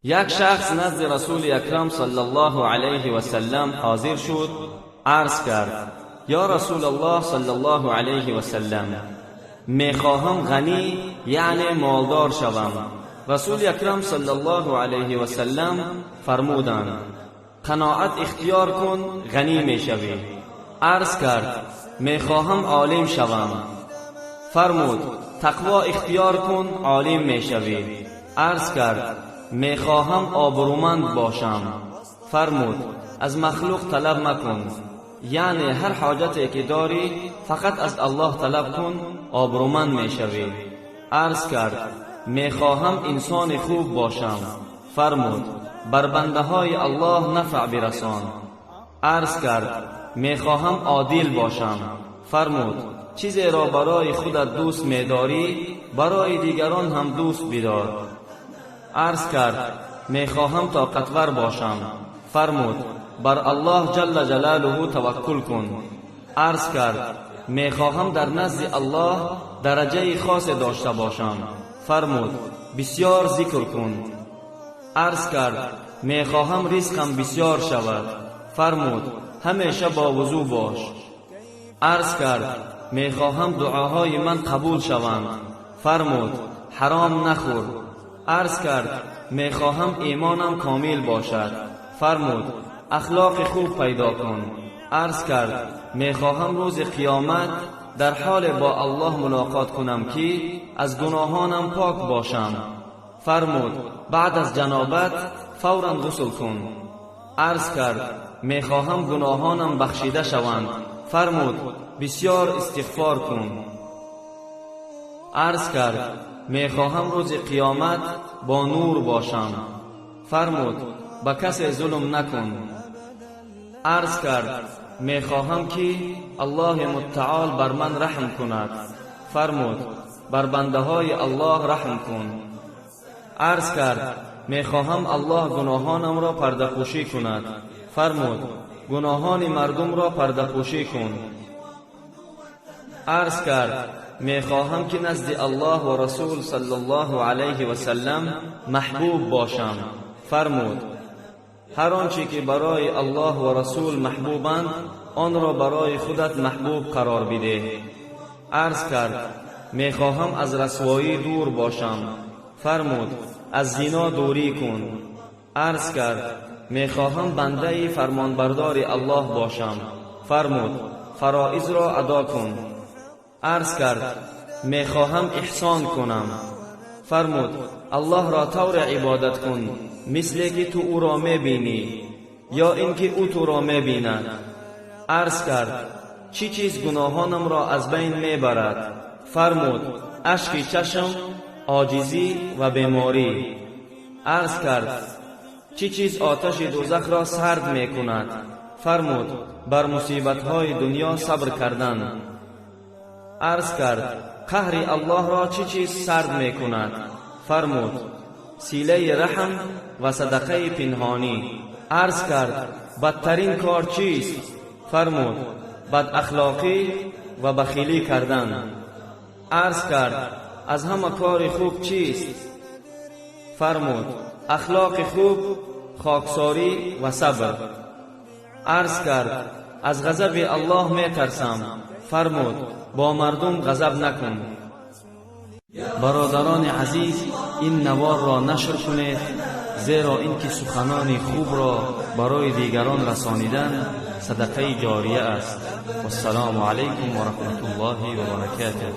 Як шахс назди Расули Акрам саллаллоҳу алайҳи васаллам ҳозир шуд, арз кард: «Ё Расулаллоҳ саллаллоҳу алайҳи васаллам, мехоҳам ғанӣ, яъне молдор шавам». Расули Акрам саллаллоҳу алайҳи васаллам фармуданд: «Қаноат ихтиёр кун, ғанӣ мешавӣ». Арз кард: «Мехоҳам олим шавам». Фармуд: «Тақво ихтиёр кун, олим мешавӣ». Арз кард: «Мехоҳам обрӯманд бошам». Фармуд: «Аз махлуқ талаб макун, яъне ҳар ҳоҷате ки дорӣ, фақат аз Аллоҳ талаб кун, обрӯманд мешавӣ». Арз кард: «Мехоҳам инсони хуб бошам». Фармуд: «Бар бандаҳои Аллоҳ нафъ бирасон». Арз кард: «Мехоҳам одил бошам». Фармуд: «Чизеро барои худат дӯст медорӣ, барои дигарон ҳам дӯст бидор». Арз кард: «Мехоҳам тоқатвар бошам». Фармуд: «Бар Аллоҳ ҷалла ҷалолаҳу таваккул кун». Арз кард: «Мехоҳам дар назди Аллоҳ дараҷаи хосе дошта бошам». Фармуд: «Бисёр зикр кун». Арз кард: «Мехоҳам ризқам бисёр шавад». Фармуд: «Ҳамеша бо вузӯ бош». Арз кард: «Мехоҳам дуоҳои ман қабул шаванд». Фармуд: «Ҳаром нахӯр». Арз кард: «Мехоҳам имонам комил бошад». Фармуд: «Ахлоқи хуб пайдо кун». Арз кард: «Мехоҳам рӯзи қиёмат дар ҳоле бо Аллоҳ мулоқот кунам, ки аз гуноҳонам пок бошам». Фармуд: «Баъд аз ҷанобат фавран ғусл кун». Арз кард: «Мехоҳам гуноҳонам бахшида шаванд». Фармуд: «Бисёр истиғфор кун». Арз кард: «Мехоҳам рӯзи қиёмат бо нур бошам». Фармуд: «Ба касе зулм накун». Арз кард: «Мехоҳам, ки Аллоҳи мутаол бар ман раҳм кунад». Фармуд: «Бар бандаҳои Аллоҳ раҳм кун». Арз кард: «Мехоҳам Аллоҳ гуноҳонамро пардапӯшӣ кунад». Фармуд: «Гуноҳони мардумро пардапӯшӣ кун». Арз кард: «Мехоҳам, ки назди Аллоҳ ва Расул саллаллоҳу алайҳи васаллам маҳбуб бошам». Фармуд: «Ҳар он чӣ ки барои Аллоҳ ва Расул маҳбубанд, онро барои худат маҳбуб қарор бидеҳ». Арз кард: «Мехоҳам аз расвоӣ дур бошам». Фармуд: «Аз зино дурӣ кун». Арз кард: «Мехоҳам бандаи фармонбардори Аллоҳ бошам». Фармуд: «Фароизро адо кун». Арз кард: «Мехоҳам эҳсон кунам». Фармуд: «Аллоҳро тавре ибодат кун, мисле ки ту ӯро мебинӣ, ё ин ки ӯ туро мебинад». Арз кард: «Чӣ чиз гуноҳонамро аз байн мебарад?» Фармуд: «Ашки чашм, оҷизӣ ва беморӣ». Арз кард: «Чӣ чиз оташи дӯзахро сард мекунад?» Фармуд: «Бар мусибатҳои дунё сабр кардан». Арз кард: «Қаҳри Аллоҳро чӣ чиз сард мекунад?» Фармуд: «Силаи раҳм ва садақаи пинҳонӣ». Арз кард: «Бадтарин кор чист?» Фармуд: «Бадахлоқӣ ва бахилӣ кардан». Арз кард: «Аз ҳама кори хуб чист?» Фармуд: «Ахлоқи хуб, хоксорӣ ва сабр». Арз кард: «Аз ғазаби Аллоҳ метарсам». Фармуд: «Бо мардум ғазаб накун». Бародарони азиз, ин наворро нашр кунед, зеро ин ки суханони хубро барои дигарон расонидан садақаи ҷория аст. Вассалому алайкум ва раҳматуллоҳи ва баракатуҳ.